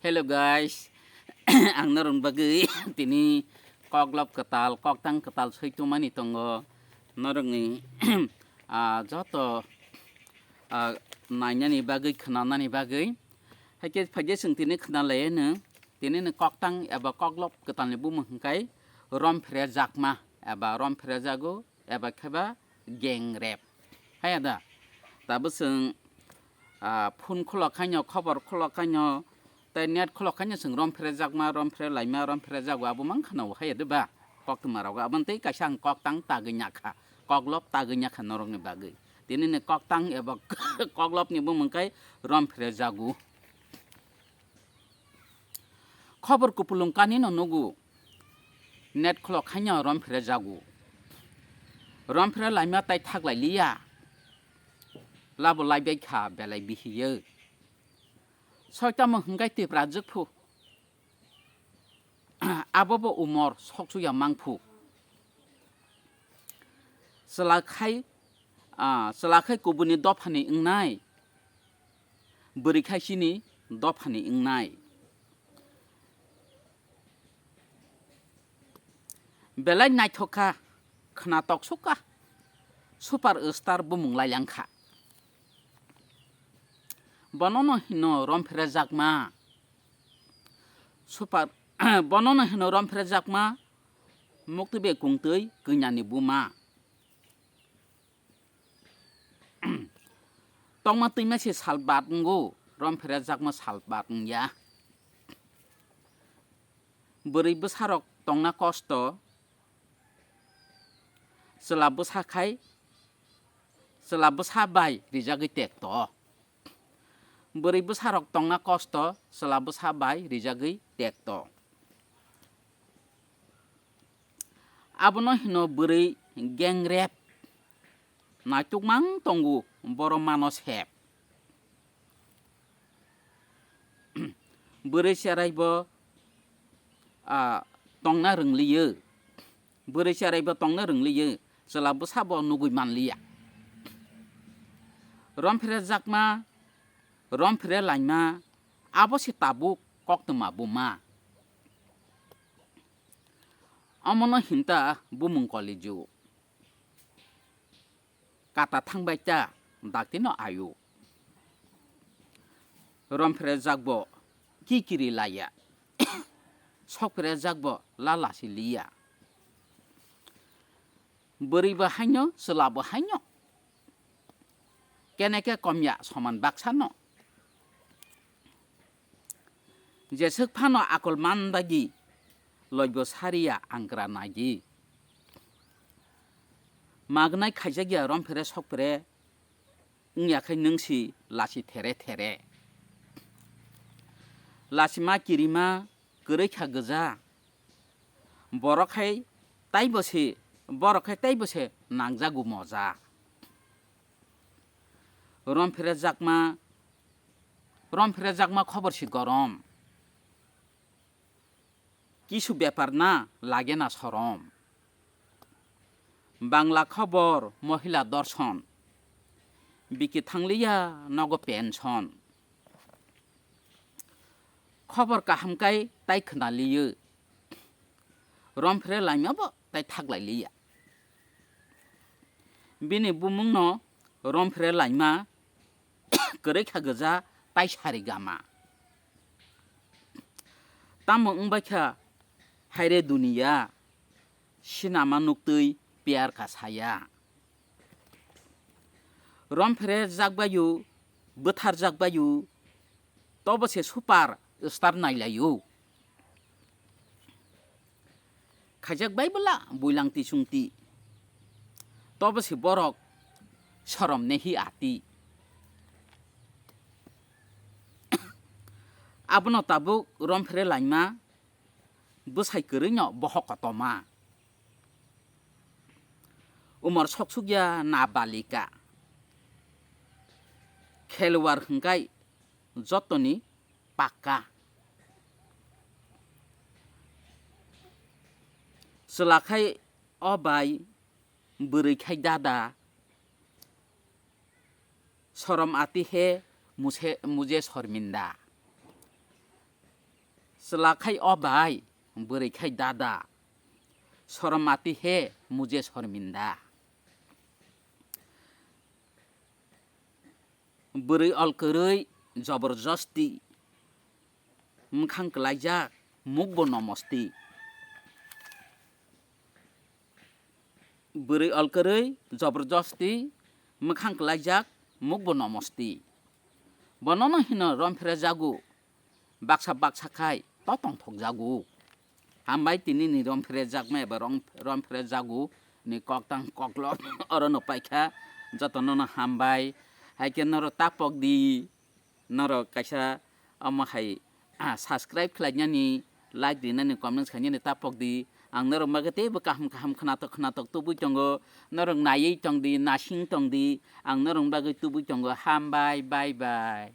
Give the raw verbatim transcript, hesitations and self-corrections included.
Hello guys, ang norokni bagwi tini koklop kwtal, koktang kwtal soi tongmani tongo. Norokni, ah, joto, ah, nainani bagwi, khwnanani bagwi. Haikhe phaikhe chwng tini khwnalaiyano, tinini koktang eba koklop kwtalni bumung hwnkhe Romphrejakma eba Romphrejago eba kheba gang rape. Haya da? Tabuk chwng, ah, phone khulok khaino, khobor khulok khaino, tei net khulok khaino chwng Romphrejakma, Romphrelaima, Romphrejagwa abo mang khano haya de ba? Koktwma rogo aboni tei kaisa ang koktang tagwi nyakha, koklop tagwi nyakha norokni bagwi. Tinini koktang eba koklopni bumung khe Romphrejago. Khobor kupulung kanino nugo. Net khulok khaino Romphrejagw. Romphre laima tai thaklai liya. Labo laibai kha belai bihiyo. Soitamo hwnkhe Tipra jwkphu. Abobo umor soksuya mangphu. Chwla khai, ah, chwla khai kubuni dophani wngnai. Bwrwi khai chini dophani wngnai. Belai naithok kha, khwna toksuk kha, super star bumung lailang kha. Bonono hino Romphrejagma. Super, bonono hino Romphrejagma, muktwi bai kungtwi kwnani buma. Tongma twima se sal bat wngo, Romphrejagma sal bat wngya. Bwrwi bwsarok tongna kosto, chwla bwsa khai, chwla bwsa bai rijagwi tekto. Bwrwi bwsarok tongna kosto, chwla bwsa bai rijagwi tekto. Abono hino bwrwi gang rape. Naitukmang tongo boro mano sep. Bwrwi cherai bo, ah, tongna rwngliyo. Bwrwi cherai bo tongna rwngliyo. Chwla bwsa bo nugwi manliya. Romphrejagma, Romphrelaima, abo se tabuk koktwma buma. Omono hinta bumung kolijuk. Kata thangbai ta daktino ayu. Romphrejagbo kikiri laya. Sokphrejagbo lalasi liya. Bwrwi bo haino, chwla bo haino. Kene khe komya soman baksa no. Jeswk phano akol man dagi, loibo sariya angra nagi. Magnai khaijakya Romphere Sokphere, wngya khai nwngsi lasi there there. Lasima kirima kwrwi kha gwja. Borok hai taibo se, borok hai taibo se nangjago moja. Romphere jakma, romphere jakma khobor si gorom. Kisu bepar na lage na sorom. Bangla khobor, mohila dorson. Biki thangliya nogo pension. Khobor kaham kai tai khna liyo. Romphere laima bo tai thaklai liya. Bini bumung no romphere laima kwrwi kha gwja tai sari gama. Tamo wngbai kha haire duniya, sinama nuktwi piyar kha saya. Romphere jakbayu, bwthar jakbayu, tobo se super star nailayu. Khaijak bai bwla builang tisung ti. Tobo se borok sorom nehi ati. Abono tabuk romphere laima bwsai kwrwino bohok kotorma. Umor soksukya na balika. Khelwar hwnkhe jotoni pakka. Chwla khai o bai, bwrwi khai dada. Sorom ati he muse, mujhe shorminda. Chwla khai o bai, bwrwi khai dada. Sorom mati he, mujhe shorminda. Bwrwi ol kwrwi, joborjosti. Mwkhang kwlaijak, mukbo nomosti. Bwrwi ol kwrwi, joborjosti, mwkhang kwlaijak, mukbo nomosti. Bonono hino romphrejago, baksa baksa khai to tongthokjago. Hambai tini ni romphrejakma eba rom-, romphrejago ni koktang koklop orono paikha, jotono no hambai. Haikhe norok tapok di. Norok kaisa omo hai, ah, subscribe khlainani, like rinani, comments khainani tapok di. Ang norok bagwi teibo kaham kaham khnatok khnatok tubui tongo. Norok naiwi tong di, nasing tong di. Ang norok bagwi tubui tongo. Hambai, bye bye.